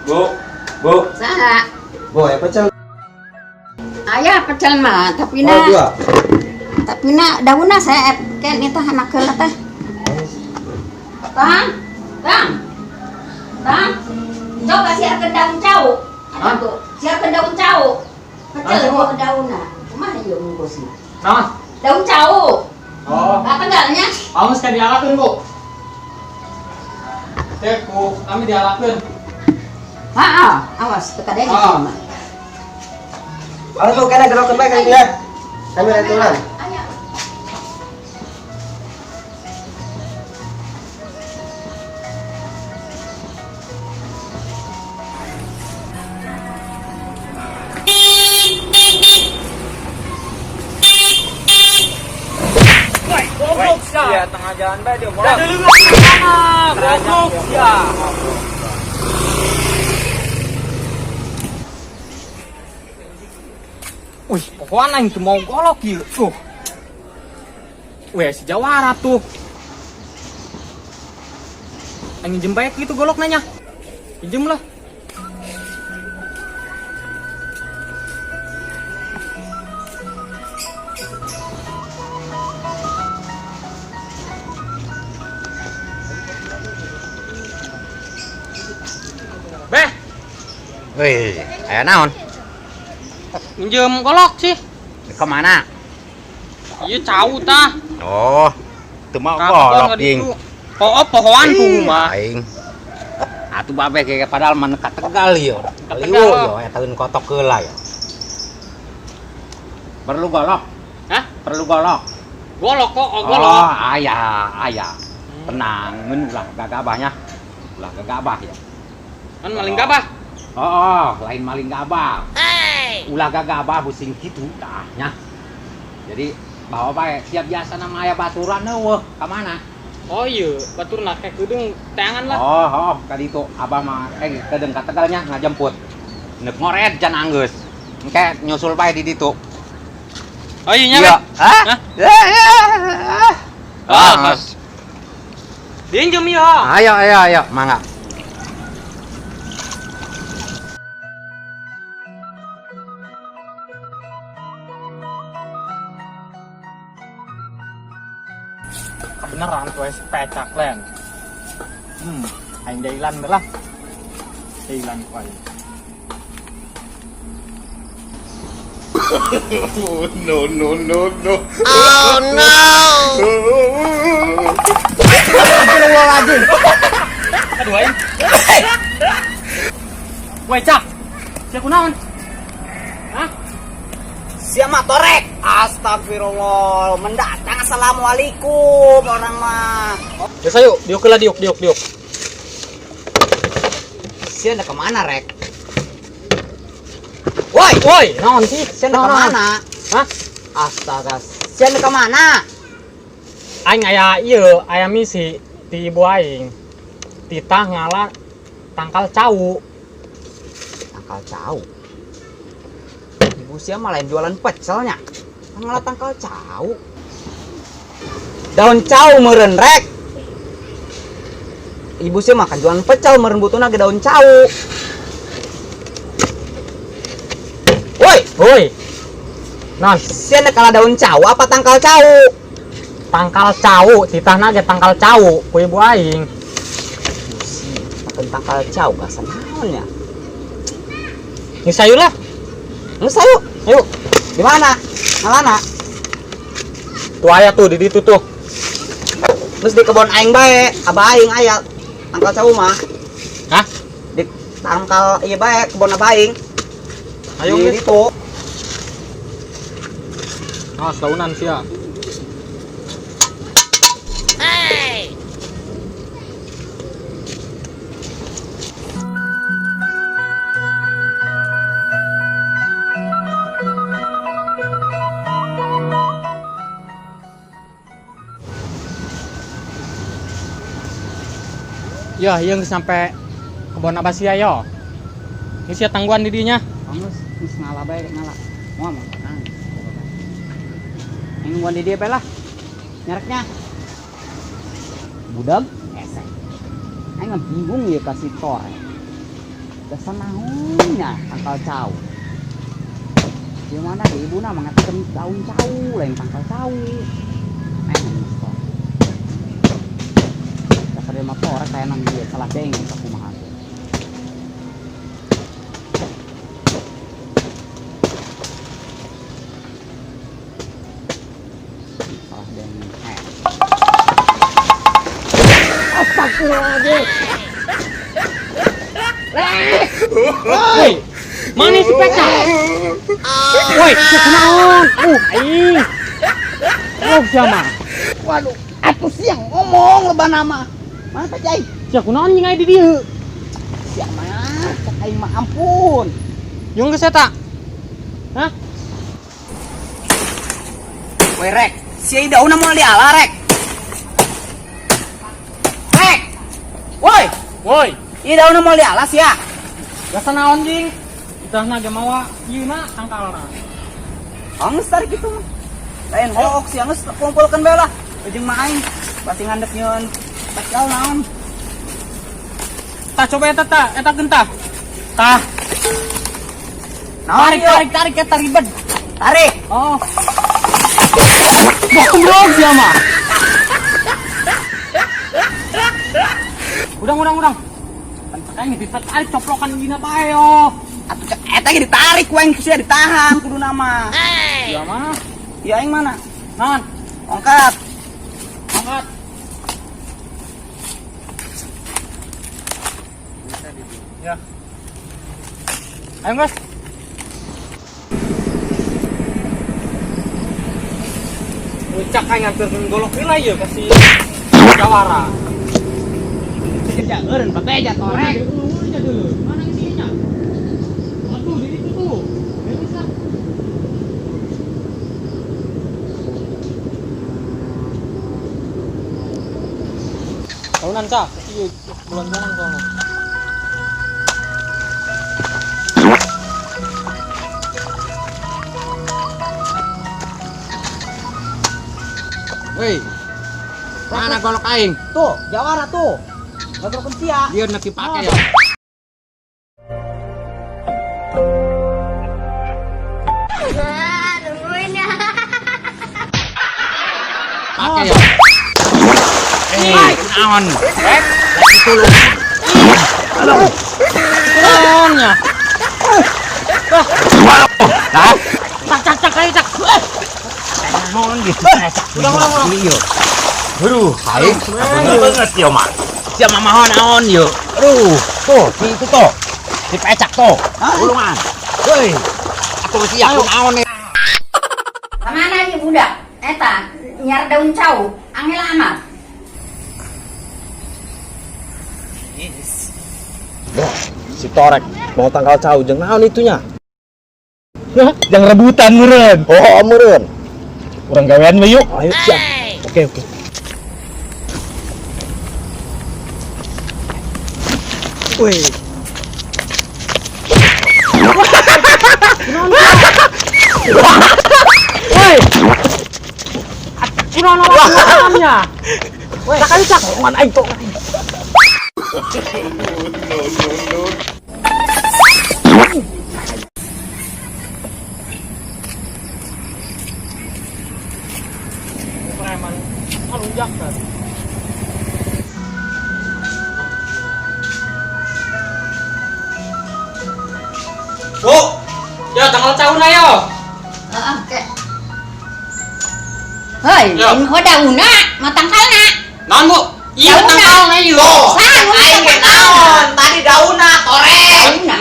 Bu, Bu. Saha? Bu, ya pecel. Aya pecel mah, tapi Oh, na dua. tapi na daunna saya kan itu anak heula teh. Tang, tang. Tang. Coba siapkan daun cau. Hah? Ada tuh. Siapkan daun cau. Pecel Hah? gua daunna. Kumaha ieu bungkusna? Naon? Daun cau. Oh, Ka tegalnya. awas ka dialakeun, Bu. Teh ku kami dialakeun. Heeh, awas teu kadenge Ah. mah. Awas Bu, kena gerokin bae kali ya. Kami aturan. Aya. Goblok sia. Iya, tengah jalan bae dia bolak. Goblok sia. Wih, pokoknya aing teu mau golok ieu. Tuh. Wih, si Jawara tuh. Aing minjem bae gitu golok nanya. Pinjem lah. Beh, Wih, aya naon? minjem golok sih. Kemana? Iya cau tah. Oh, teu mau Kakon golok ka jing. ditu. Oh, pohoan tuh mah. Aing. Atuh babe ge padahal mah ka Tegal ieu. Ka Liu Tegal. yo eta eun kotok heula yo. Perlu golok? Hah? Perlu golok? Golok kok, oh, golok. Oh, aya, aya. Tenang, ngeun ulah gagabahnya. Ulah gagabah ya. Kan maling gabah. Oh, oh, lain maling gabah. Ulah gagabah pusing kitu tah nya. Jadi bawa bae siap biasa nama aya baturan eueuh ka mana? Oh iya, baturna kayak kedeung teangan lah. Oh, oh, ka ditu abah mah kedeung ka Tegalnya ngajemput. Nek ngored can anggeus. Engke nyusul bae di ditu. Oh iya nya. Iya. Beh. Hah? Hah? Ah, Ah, Mas. Dinjem ya. Ayo, ayo, ayo, mangga. Kebenaran tuh si pecak len. Aing dailan lah. Dailan ku aing. No, no, no, no. Aduh aing. Woi, Cak. Sia kunaon? Hah? Sia mah torek. Astagfirullah, mendatang assalamualaikum orang mah. Ya sayo, diuk lah diuk diuk diuk. Sia udah kemana rek? Woi, Woi, naon sih? sia udah Naon, naon? kemana? Hah? Astaga, sia udah kemana? Aing aya ieu, aya misi ti ibu aing. Titah ngala tangkal cau. Tangkal cau. Ibu sia mah lain jualan pecelnya. Ngala tangkal cau. Daun cau meureun rek. Ibu sia makan jualan pecel meureun butuhna ge daun cau. Woi, Woi. Naon? sia nek kalah daun cau apa tangkal cau? Tangkal cau, titahna ge tangkal cau ku ibu aing. Makan tangkal cau bahasa naon ya? Geus sayu lah. Geus ayo. Ayo. Di mana? Ngalana? Tuh aya tuh di ditu tuh. Terus di kebon aing bae, abah aing aya tangkal cau mah. Hah? Di tangkal ieu bae kebon abah aing. Ayo di geus. ditu. Awas daunan sia. Ya, ieu geus sampai kebon abah sia yo. Geus sia tangguan di dinya. Geus, Geus ngala bae ngala. Moal mah. Aing nungguan di dieu bae lah. Nyareknya. Budak hese. Aing bingung ya kasih torek. Dasar naonnya tangkal cau. Gimana di ibuna mengatakan daun cau, lain tangkal cau. Aing geus torek. Dasar dia mah torek kayak nang dia salah deng sakumaha. Salah deng. Astagfirullahaladzim. Woi, mana si Peca? Woi, kunaon? Aing. Oh, siapa? Waduh, atuh siang ngomong lebah nama. Mana Peca aing? Sia kunaon jeung aing di dieu? Sia mah, cek aing mah ampun. Yung geus eta. Hah? Woi rek, sia daunna moal diala rek. Rek. Woi, Woi, ieu daunna moal diala sia. Gasa naon jing? Itahna ge mawa ieuna tangkalna. Anggeus tarik kitu mah. Lain hook sia geus kumpulkeun bae lah. Ujung mah aing pasti ngandep nyeun spesial naon. Tah coba eta tah, eta gentah. Tah. Naon Tarik, ieu? tarik, tarik eta ribet. Tarik. Oh. Goblok sia mah. Udang, udang, udang. Pencek aing ditarik coplokan gina bae yo. Atuh cek eta ge ditarik ku aing sia ditahan kudu nama. Iya mah. Iya aing mana? Naon? Ongkat. Angkat. Ya. Ayo guys. Ucak aing nganterkeun golok heula ieu ka si Jawara. Jaureun babe torek. Mana isinya? Aduh, di itu tuh. Nggak bisa. Tahunan, Cak. Iya, bulan jalan soalnya. Woi. Mana golok aing? Tuh, Jawara tuh. Ngobrolkeun sia. Dia nak dipake ya. Nah, nungguin ya. Pakai ya. Naon? Lagi tulung. Naonnya? Lah, Cak, cak, cak, ayo cak. naon gitu. Udah, udah, udah. Iya. Aduh, aing banget yo mah. Sia mamaho naon yo. Aduh, tuh, si itu tuh. Si pecak tuh. Tulungan. Woi. Atuh sia naon nih. Kemana nih budak? Eta, nyar daun cau, angel amat. Si torek mau tangkal cau jeung naon itunya? Jangan rebutan meureun. Oh, meureun. Urang gawean we yuk. Ayo siap. Oke, oke. Woi. Woi. Kunaon lawannya? Woi, cak ayo cak. Tolongan aing tolongan. No, no, no. Preman ngalunjak kan. Bu, ya tanggal cauna yo. Heeh, oke. Hei, oh daunna, mau tangkalna. Naon, Bu? Iya, tangkalna ieu. Aing ge naon? Tadi daunna torek. Daunna.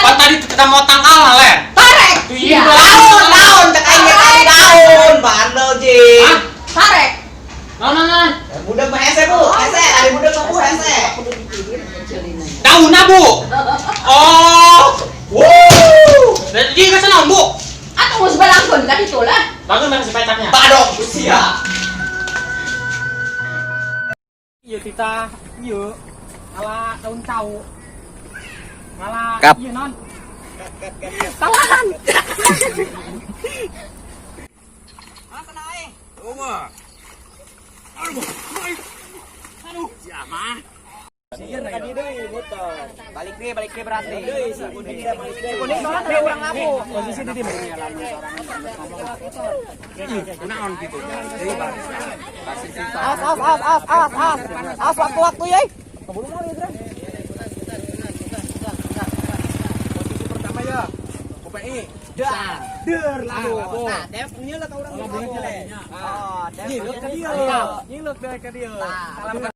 Pan tadi kita mau tangkalna, Le. Torek. Iya. Daun, daun cek aing ge tadi daun, bandel jing. Hah? Torek. Naon, naon, naon? Budak mah hese, Bu. Hese, ari budak mah Bu hese. Daunna, Bu. Oh. Wuh. Jadi geus naon, Bu? Atuh geus balangkeun ka ditu lah. Bagus mana si pecaknya? Badok sia. Iya tita, iya ala daun cau. Ngala Kap. iya non. Tahan. Ah, kena aing. Uma. Aduh, aduh, siapa? Balik deui berarti. Si kuning. Si kuning soalnya tadi urang ngaku. Posisi di tim. Kunaon gitu. Awas, awas, awas, awas, awas, awas. Awas waktu-waktu ya. Keburu mau ya, Gran. Posisi pertama ya. UPI. Dar, der labu. Labu. Nah, dewek nyeuleuh ka urang. Oh, dewek. Nyilek ka dieu. Nyilek dewek ka dieu. Salam.